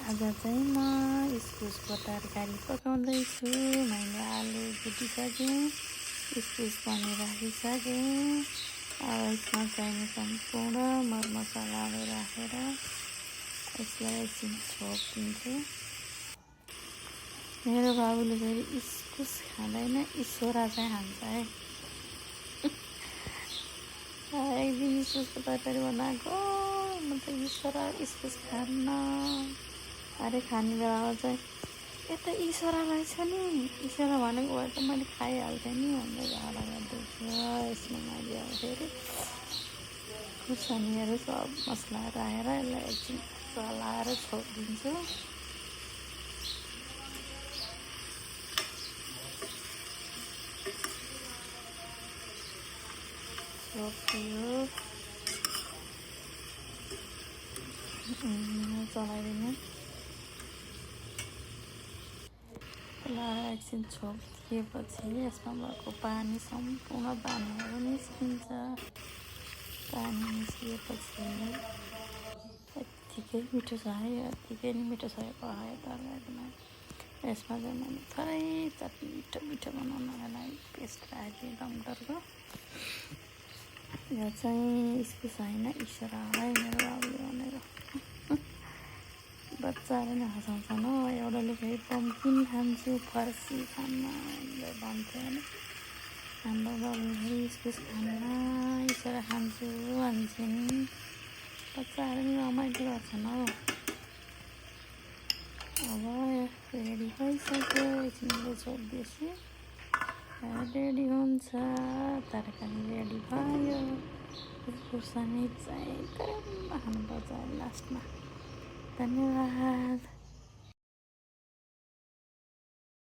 आज चाहिँ म इस्कुसको तरकारी पकाउँदैछु। मैले आलु भुटिसकेँ, इस्कुस पनि राखिसकेँ। अब यसमा चाहिने सम्पूर्ण मरमसलाहरू राखेर यसलाई एकछिन छोपिदिन्छु। मेरो बाबुले फेरि इस्कुस खाँदैन, इस्वरा चाहिँ खान्छ है। एक दिन इस्कुसको तरकारी बनाएको, म त इस्वरा इस्कुस खान्न अरे खाने बेलामा चाहिँ यता इस्वरा रहेछ नि, इस्वरा भनेको भए त मैले खाइहाल्थेँ नि भनेर झगडा गर्दैछु। यसमा मैले अब फेरि खुर्सानीहरू सब मसला राखेर यसलाई एकछिन चलाएर छोपिदिन्छु। छोपियो चलाइदिनु। एकछिन छोपिदिएपछि यसमा भएको पानी सम्पूर्ण पानीहरू निस्किन्छ। पानी निस्किएपछि यत्तिकै मिठो छ है, यत्तिकै नै मिठो छ यो तरकारीमा। यसमा चाहिँ मैले थोरै चटनी मिठो बनाउनको लागि पेस्ट राखिदिएँ टमाटरको। यो चाहिँ इस्कुस होइन इस्वरा होला है मेरो बाबुले भनेको। बच्चाहरू नै हँसाउँछन् हो। एउटाले फेरि पम्किन खान्छु फर्सी खान्न भन्थ्यो भने हाम्रो बाबुले फेरि इस्कुस खान्न इस्वरा खान्छु भन्छन्। बच्चाहरू नि रमाइलो गर्छन् हो। अब रेडी भइसक्यो, एकछिनले छोपिदिएपछि रेडी हुन्छ, तरकारी रेडी भयो। खुर्सानी चाहिँ गरममा खानुपर्छ लास्टमा। धन्यवाद।